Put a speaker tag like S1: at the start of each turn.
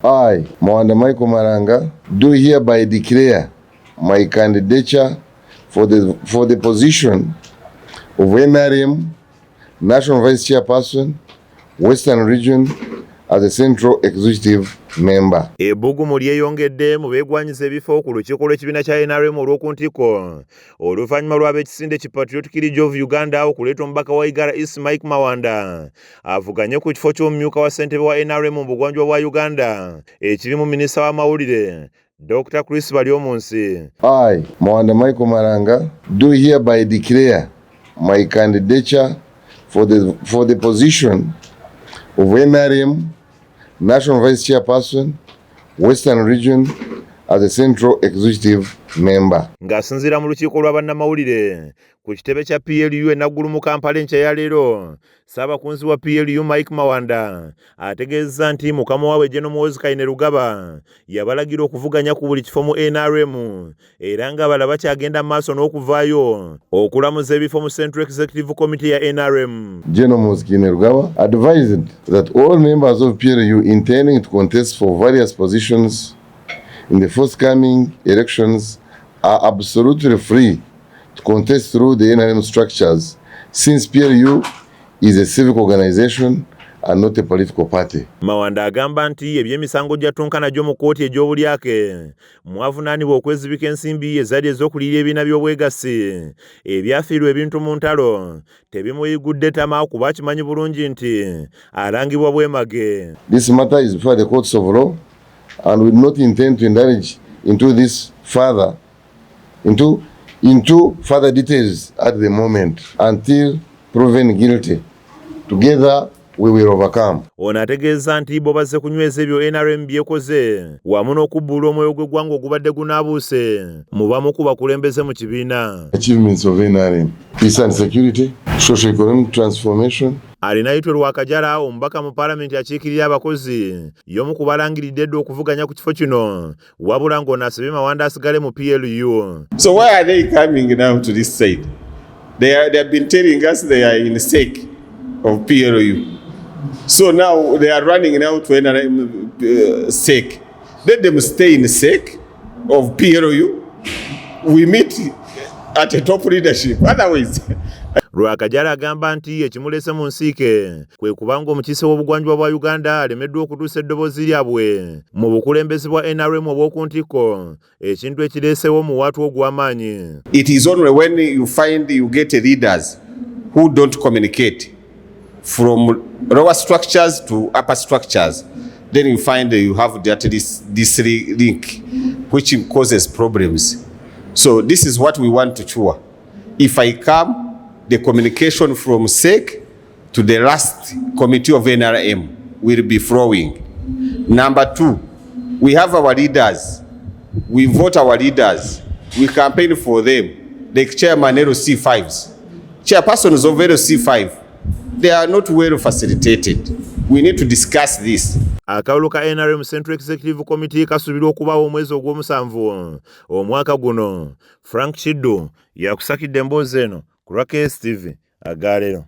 S1: I, Mawanda Michael Maranga, do hereby declare my candidature for the position of NRM National Vice Chairperson, Western Region, as a Central Executive Member.
S2: Ebbugumu lyeyongedde mu beegwanyiza ebifo ku lukiiko lw'ekibiina kya NRM olw'oku ntikko oluvannyuma lw'ab'ekisinde ki Patriotic League of Uganda okuleeta omubaka wa Igara East Mike Mawanda avuganye ku kifo ky'omumyuka wa ssentebe wa NRM mu bugwanjuba bwa Uganda ekirimu minisita w'amawulire Dr. Chris Baryomunsi.
S1: I, Mawanda Michael Maranga, do hereby declare my candidature for the position of NRM National Vice Chairperson, Western Region, as a Central Executive Member.
S2: Ng'asinziira mu lukiiko lwa bannamawulire ku kitebe kya PLU e Naggulu mu Kampala enkya ya leero, Ssaabakunzi wa PLU Mike Mawanda ategeezezza nti mukama waabwe General Muhoozi Kainerugaba yabalagira okuvuganya ku buli kifo mu NRM era ng'abalala bakyagenda mu maaso n'okuvaayo okulamuza ebifo mu Central Executive Committee ya NRM.
S1: General Muhoozi Kainerugaba advised that all members of PLU intending to contest for various positions in the forthcoming elections are absolutely free to contest through the NRM structures, since PLU is a civic organization and not a political party.
S2: Mawanda agamba nti eby'emisango gy'attunka nagyo mu kkooti egy'obulyake mwavunaanibwa okwezibika ensimbi ezaali ez'okuliyira ebibiina by'obwegassi ebyafiirwa ebintu mu ntalo tebimuyigudde tama kuba akimanyi bulungi nti alangibwa bwemage.
S1: This matter is before the courts of law and we do not intend to indulge into further details at the moment until proven guilty. Together we will overcome.
S2: Ono ategeeza nti bo bazze kunyweza ebyo NRM byekoze wamu n'okubbuula omwoyo gw'eggwanga ogubadde gunaabuuse mu bamu ku bakulembeze mu kibiina.
S1: Achievements of NRM: peace and security, socio-economic transformation.
S2: Arinaitwe Rwakajara, omubaka mu paalamenti akiikirira abakozi, y'omu ku balangiridde edda okuvuganya ku kifo kino, wabula ng'ono asabye Mawanda asigale mu PLU.
S3: So why are they coming now to this side? They have been telling us they are in SEC of PLU. So now they are running now to NRM SEC. Let them stay in SEC of PLU. We meet at a top leadership. Otherwise,
S2: Rwakajara agamba nti ekimulese mu nsiike kwe kubanga omukiise w'obugwanjuba bwa Uganda alemeddwa okutuusa eddoboozi lyabwe mu bukulembeze bwa NRM obw'oku ntikko, ekintu ekireesewo omuwaatwa ogw'amaanyi.
S3: It is only when you find you get leaders who don't communicate from lower structures to upper structures, then you find you have that this link, which causes problems. So this is what we want to cure. If I come, the communication from SEC to the last committee of NRM will be flowing. Number two, we have our leaders. We vote our leaders. We campaign for them. Like chairman LC5s. Chairpersons of LC5, they are not well facilitated. We need to discuss this.
S2: Akalulu ka NRM Central Executive Committee kasuubirwa okubaawo omwezi ogw'omusanvu omwaka guno. Frank Kiddu yakusakidde emboozi eno ku lwa KSTV agaleero.